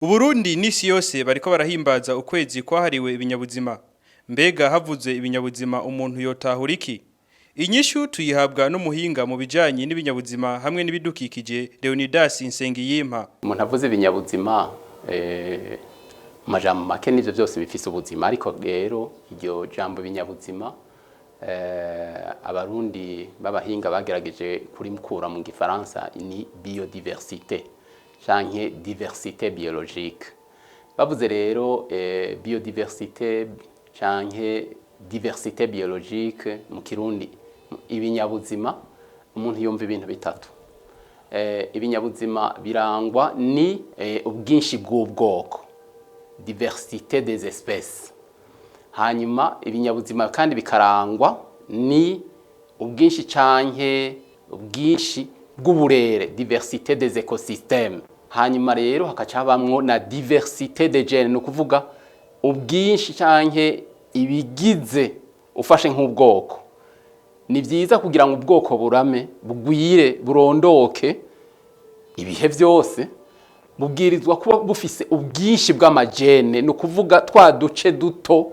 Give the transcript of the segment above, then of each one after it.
Uburundi n'isi yose bariko barahimbaza ukwezi kwahariwe ibinyabuzima. Mbega havuze ibinyabuzima umuntu yotahura iki? Inyishu tuyihabwa n'umuhinga mu bijanye n'ibinyabuzima hamwe n'ibidukikije, Leonidas Nsengiyimpa. Umuntu avuze ibinyabuzima, mu majambo make, nivyo byose bifise ubuzima. Ariko rero iryo jambo ibinyabuzima, Abarundi b'abahinga bagerageje kurimukura mu gifaransa, ni biodiversité canke diversité biologique. Bavuze rero biodiversité canke diversité biologique mu Kirundi ibinyabuzima, umuntu yumva ibintu bitatu. Ibinyabuzima birangwa ni ubwinshi bw'ubwoko, diversité des espèces. Hanyuma ibinyabuzima kandi bikarangwa ni ubwinshi canke ubwinshi bw'uburere, diversité des écosystèmes. Hanyuma rero hakaca habamwo na diversité des gènes, ni ukuvuga ubwinshi canke ibigize. Ufashe nk'ubwoko, ni byiza kugira ngo ubwoko burame, bugwire, burondoke ibihe byose, bubwirizwa kuba bufise ubwinshi bw'ama gènes, ni ukuvuga twa duce duto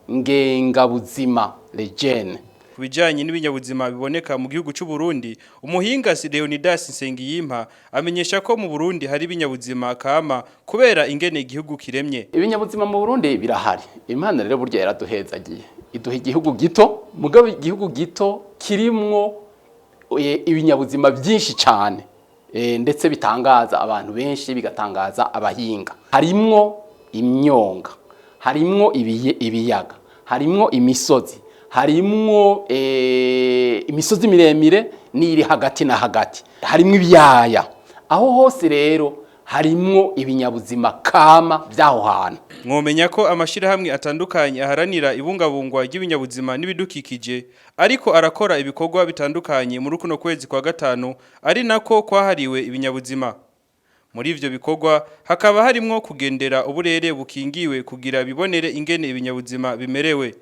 ngenga buzima, les gènes. Ku bijanye n'ibinyabuzima biboneka mu gihugu c'u Burundi, umuhinga Leonidas Nsengiyimpa amenyesha ko mu Burundi hari ibinyabuzima kama kubera ingene igihugu kiremye. Ibinyabuzima mu Burundi birahari. Imana rero burya yaraduhezagiye, iduha igihugu gito, mugabo igihugu gito kirimwo ibinyabuzima byinshi cyane, ndetse bitangaza abantu benshi, bigatangaza abahinga. Harimwo imyonga, harimwo ibiyaga, harimwo imisozi, harimwo imisozi miremire n'iri hagati na hagati, harimwo ibiyaya. Aho hose rero harimwo ibinyabuzima kama by'aho hantu. Mwomenya ko amashirahamwe atandukanye aharanira ibungabungwa ry'ibinyabuzima n'ibidukikije ariko arakora ibikorwa bitandukanye muri kuno kwezi kwa gatanu, ari nako kwahariwe ibinyabuzima. Muri ivyo bikorwa hakaba harimwo kugendera uburere bukingiwe kugira bibonere ingene ibinyabuzima bimerewe.